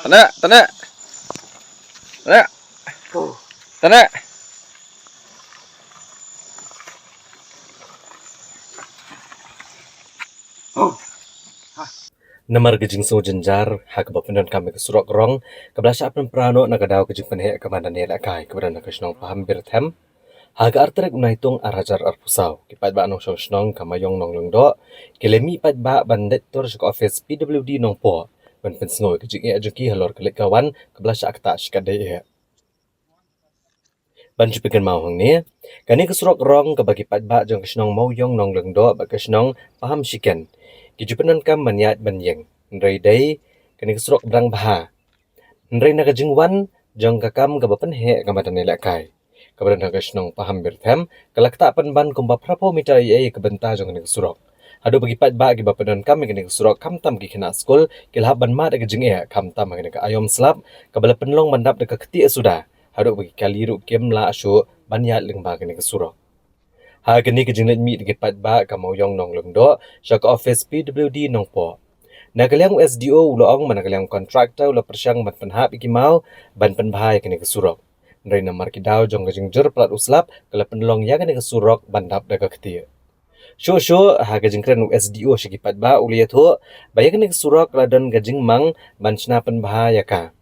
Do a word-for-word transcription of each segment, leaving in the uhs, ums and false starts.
Tane, tane. Tane. Tane. Namar ka jingsngew jynjar ha kaba pyndonkam ïa ka surok rong kaba la shah pynpra noh na ka daw ka jingpynheh ka madan ïalehkai kaba don ha ka shnong Paham Birthem. Ha ka ar tarik u Naitung ar hajar arphew saw, ki paidbah nongshong shnong ka Maïong Nonglyngdoh ki la mih paidbah ban leit tur sha ka office P W D Nongpoh ban pynsngew ïa ka jingeh jong ki halor ka leit ka wan kaba la shah ktah shikatdei eh. Ban shu pynkynmaw hangne, kane ka surok rong kaba ki paidbah jong ka shnong Mawiong Nonglyngdoh bad ka shnong Paham Shiken ki ju pyndonkam ban ïaid ban ïeng, hynrei dei kane ka surok ba dang bha. Hynrei na ka jingwan jong ka kam kaba pynheh ka madan ïalehkai kaba don ha ka shnong Paham Birthem, ka la ktah pynban kumba phraphew meter ïa ka bynta jong kane ka surok. Haduh ba ki paidbah kiba pyndonkam ïa kane ka surok khamtam ki khynnah skul ki la hap ban mad ïa ka jingeh khamtam ha kane ka aïom slap kaba la pynlong ban dap da ka ktieh suda, haduh ba ki kali ruh kim lah shuh ban ïaid lyngba kane ka surok. Ha kane ka jingleit mih da ki paidbah ka Mawiong Nonglyngdoh sha ka office P W D Nongpoh. Na ka liang u S D O u la ong ba na ka liang u contractor u la pyrshang ban pynhap ïa ki maw ban pynbha ïa kane ka surok. Hynrei namar ki daw jong ka jingjur palat u slap ka la pynlong ïa kane ka surok ban dap da ka ktieh. Shuh shuh ha ka jingkren u S D O sha ki paidbah u la ïathuh ba ïa kane ka surok ka la don ka jingmang ban shna pynbha ïa ka,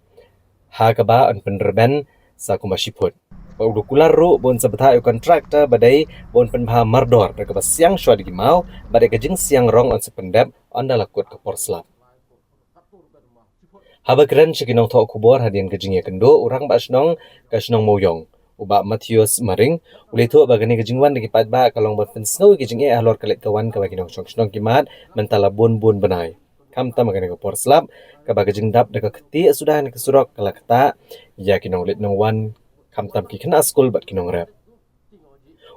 ha kaba yn pynrben sa kumba shi phut. Bad u la kular ruh ba un sa bthah ïa u contractor ba dei ba un pynbha mardor da kaba siang shuwa da ki maw bad da ka jingsiang rong yn sa pyndep ynda la kut ka por slap. Haba kren sha ki nongthoh khubor hadien ka jingïakynduh u rangbah shnong ka shnong Mawiong, u Bah Matthias Maring, u la ïathuh ba kane ka jingwan da ki paidbah ka long ban pynsngew ïa ka jingeh halor ka leit ka wan kaba ki nongshong shnong ki mad mynta la bun bun bnai, khamtam ha kane ka por slap kaba ka jingdap da ka ktieh suda ha kane ka surok ka la ktah ïa ki nongleit nongwan, khamtam ki khynnah skul bad ki nongrep.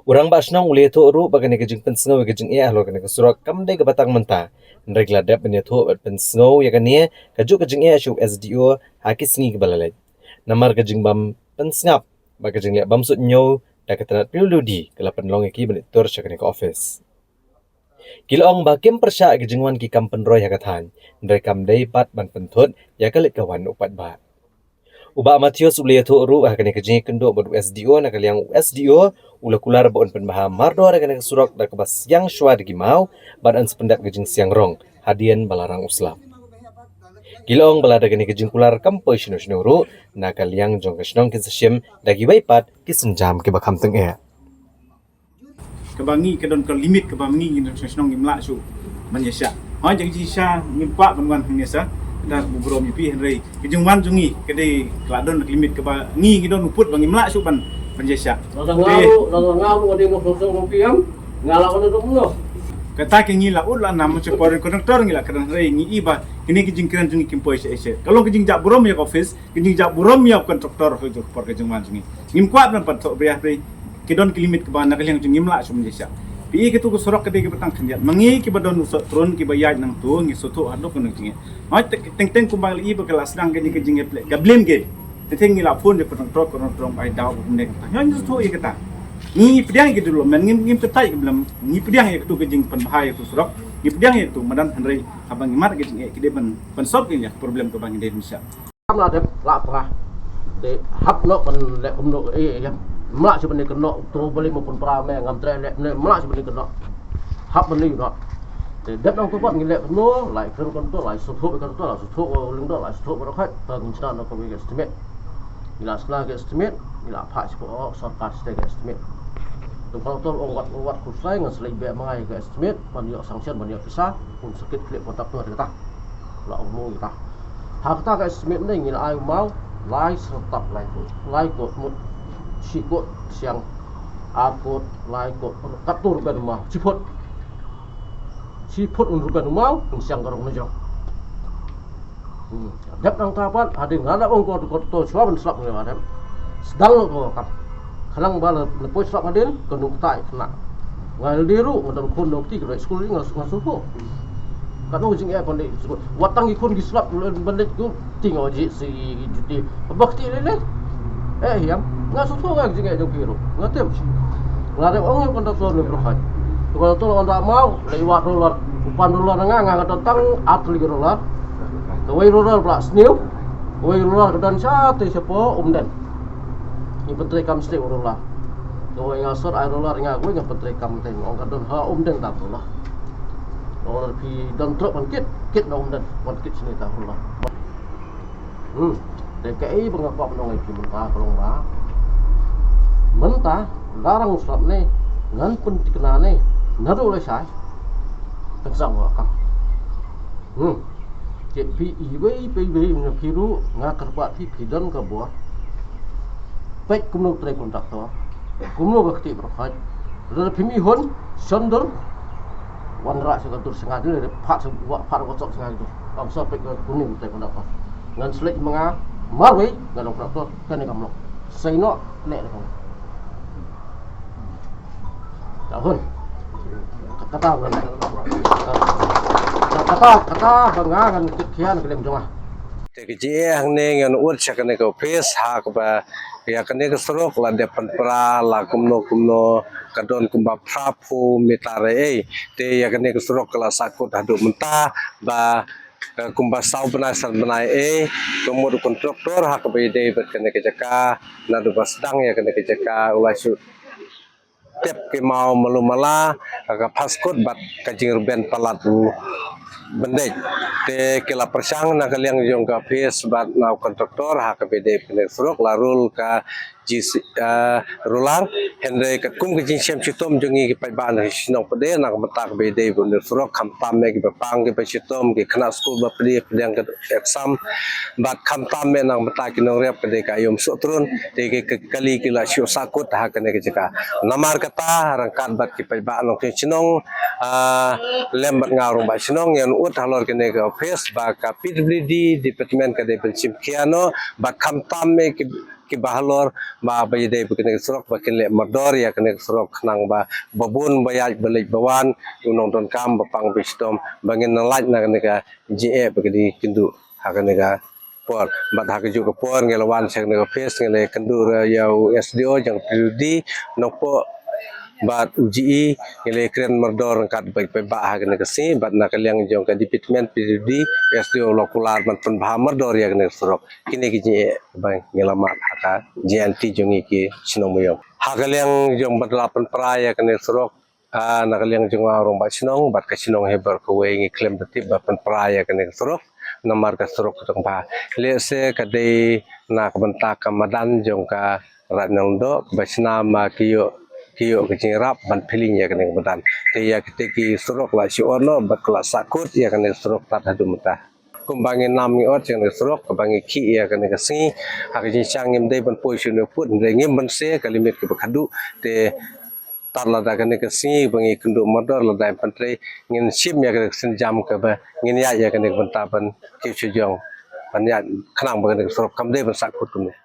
U rangbah shnong u la ïathuh ruh ba kane ka jingpynsngew ïa ka jingeh halor kane ka surok kam dei kaba tang mynta, hynrei ki la dep ban ïathuh bad pynsngew ïa kane kajuh ka jingeh sha u S D O ha ki sngi kiba la leit, namar ka jingbym pynsngap bad ka jingleh bymsuk ñiew da ka tnat P W D ka la pynlong ïa ki ban leit tur sha kane ka office. Ki la ong ba kim pyrshah ïa ka jingwan ki kam pynroi ha ka thaiñ, hynrei kam dei pat ban pynthut ïa ka leit ka wan u paidbah. U Bah Matthias u la ïathuh ruh ha kane ka jingïakynduh bad u S D O, na ka liang u S D O u la kular ba un pynbha mardor ïa kane ka surok da kaba siang shuwa da ki maw bad yn sa pyndep ka jingsiang rong hadien ba la rang u slap. Ki la ong ba lada kane ka jingkular kam poi shano shano ruh, na ka liang jong ka shnong kin sa shim da kiwei pat ki sienjam kiba kham tyngeh. Kaba ngi ka don ka limit kaba ngi ngi nong shnong ngim lah shuh ban ïa shah. Hooid, ka jingshisha ngim kwah ban wan hangne sa, da ka burom ïa phi, hynrei ka jingwan jong ngi ka dei ka la don ka limit kaba ngi ngi don u pud ba ngim lah shuh ban ban ïa shah. Lada nga ruh, lada nga ruh ka dei nong shnong shnong phi, ïam nga lah wan da kumno. Kata ka ngi la ud la nam, ma cha por konduktor ngi la kren, hynrei ngi i ba kine ki jingkren jong ngi kim poi sha sha. Ka long ka jingjah burom ïa ka office, ka jingjah burom ïa u konduktor ha ka por ka jingwan jong ngi. Ngim kwah ban pat thoh briah phi. Ki don ki limit kaba na ka liang jong ngi ngim lah shuh ban ïa shah. Phi i katu ka surok ka dei kaba tang khyndiat. Ma ngi kiba don u sohtrun kiba ïaid nangtu ngi sngewthuh haduh kano jingeh. Hooid, teng teng kumba la i ba ka la sdang kane ka jingeh pyrshah, ka blame game. Teng teng ngi la phone ïa ka konduktor, konduktor bai daw ba kumne kata. Hooid, ngi sngewthuh ïa kata. Ngi pdiang ïa ka development, ngim ngim kyntait ka blame. Ngi pdiang ïa katu ka jingpynbha ïa katu surok. Ngi pdiang ïa katu madan, hynrei haba ngi mad ka jingeh ki dei ban ban solve ïa ka problem kaba ngi dei ban shah. Kam la dep la pra. Te hap noh ban leh kumno, eh, eh, ym lah shuh ban leh kumno, to bali mo pun pra me ngam treh leh ne, ym lah shuh ban leh kumno. Hap ban leh noh. Te dep nangtu pat ngi leh kumno, lai kren kumto, lai sngewthuh kumto, lai sngewthuh u lyngdoh, lai sngewthuh baroh khat, te ngin shna noh ka estimate. Ngi la shna ka estimate, ngi la phah sha ka sorkar state ka estimate. Te kata ong wat wat khuslai ngan sa leit beh ma nga ïa ka estimate, ban ïoh sanction, ban ïoh pisa, un sa kit khleh kontrak tu kata. La ong mo kita. Ha kata ka estimate ne ngi la ai u maw lai syrtap lai kot, lai kot mut, shi kot siang, ar kot, lai kot, katto ruh ban u maw, shi phut. Shi phut un ruh ban u maw, un siang ka rong na jong. Hmm. Dep nangta pat, hadien nga la ong ko, ko to shuwa ban slap ngi la dep. Sdang ko ka. Khnang ba la, la poi slap hadien, ka nukta i khynnah. Nga lade ruh, nga don khun don kti, ka dei skul nga, nga sngewthuh. Ka nong jingeh ban leit skul. Wat tang ki khun ki slap ban leit skul, ti nga ji si juti. Ba kti lei lei. Eh, ïam, nga sngewthuh nga jingeh jong ki ruh. Nga tip. Nga dei ong ïa u konduktor ne bro hai. U konduktor ong da maw, lei wad roller, u pan roller nga, nga don tang ar tylli roller. Kawei roller ba la sniew. Wei rular ka don sha te sha po Umden. Ngi pyntrei kam sdei rular. Te wei nga sor ai rular nga wei nga pyntrei kam te ong ka don ha Umden ta rular. Rular phi don trok wan kit kit na Umden wan kit sini ta rular. Hmm. Te ka ei ba nga kwah ban ong ai ki mynta ka long ba mynta darang srap ne ngan pyntikna ne naduh lashai. Kan sang wa kam. Hmm. Te phi iwei phi iwei na phi ruh nga kyrpad phi phi don ka bor. Peit kumno trei kontraktor. Kumno ka kti bro khaj. Lada phi mih hun shon dur. Wan rah sha ka dur sha nga dur phat sha wa phat wa sok sha nga dur. Kam sa peit ka kuning trei kontraktor. Ngan slek ma nga marwei ngan kontraktor kane kam lok. Sai no ne ne kam. Tahun. Kata ba nga. Kata kata ba nga ngan kit khian ka lem jong nga. Te ka jingeh hangne ngan ut sha kane ka office ha kaba ïa kane ka surok la dep pynpra la kumno kumno ka don kumba phra phew meter ei. Te ïa kane ka surok ka la sahkut haduh mynta ba eh, kumba saw bnai san bnai ei. Ka mut u kontraktor ha kaba ïadei bad kane ka jaka naduh ba sdang ïa kane ka jaka u la shu tep ki maw malu mala ha ka paskut bad ka jingrben palat u bendej. Te ki la pyrshang na ka liang jong ka office bad na u kontraktor ha kaba ïadei bad kane ka surok la rul ka G C, eh, rular. Hynrei katkum ka jingshem shitom jong ngi ki paidbah na shnong Pdeng na ka bynta kaba ïadei bad une u surok khamtam eh kiba pang kiba shitom ki khynnah skul ba pdeng pdeng ka exam bad khamtam eh na ka bynta ki nongrep ka dei ka aïom sohtrun. Te ki, ki kali ki la shu sahkut ha kane ka jaka. Namar kata ryngkat bad ki paidbah nongshong shnong, ah, lem bad nga u rangbah shnong ngan ut halor kane ka office ba ka P W D department ka dei ban shim khia noh bad khamtam eh ki kiba halor ba ba ïadei bad kane ka surok ba kin leh mardor ïa kane ka surok khnang ba ba bun ba ïaid ba leit ba wan u nongdonkam ba pang ba shitom ba ngin nang lait na kane ka jingeh ba ka dei kynduh ha kane ka por. Bad ha kajuh ka por ngi la wan sha kane ka office ngi la kynduh ïa u S D O jong P W D Nongpoh bad u G E ngi la kren mardor ryngkat bad paidbah ha kane ka sngi bad na ka liang jong ka department P W D S D O la kular ban pynbha mardor ïa kane ka surok. Kine ki jingeh ba ngi la mad ha ka jingïaid jong ngi ki shnong Mawïong. Ha ka liang jong ba la pynpra ïa kane ka surok, ah, na ka liang jong nga u rangbah shnong bad ka shnong hi baroh kawei ngi khlem da tip ba pynpra ïa kane ka surok. Namar ka surok ka dang bha. Lehse ka dei na ka bynta ka madan jong ka Raid Nongdoh kaba shna ma ki ïoh ki ïoh ka jingïarap ban pyllieng ïa kane ka madan. Te ïa kite ki surok la shu ot noh bad ka la sahkut ïa kane ka surok tad haduh mynta. Kumba ngi nam ngi ot ïa kane ka surok kaba ngi khih ïa kane ka sngi ha ka jingshang ngim dei ban poi shuh ne u pud hynrei ngim banse ka limit kaba khadduh. Te tad lada kane ka sngi ba ngi kynduh mardor lada em pyntrei ngin shim ïa kane ka sienjam kaba ngin ïaid ïa kane ka bynta ban kiew sha jong ban ïaid khnang ba kane ka surok kam dei ban sahkut kumne.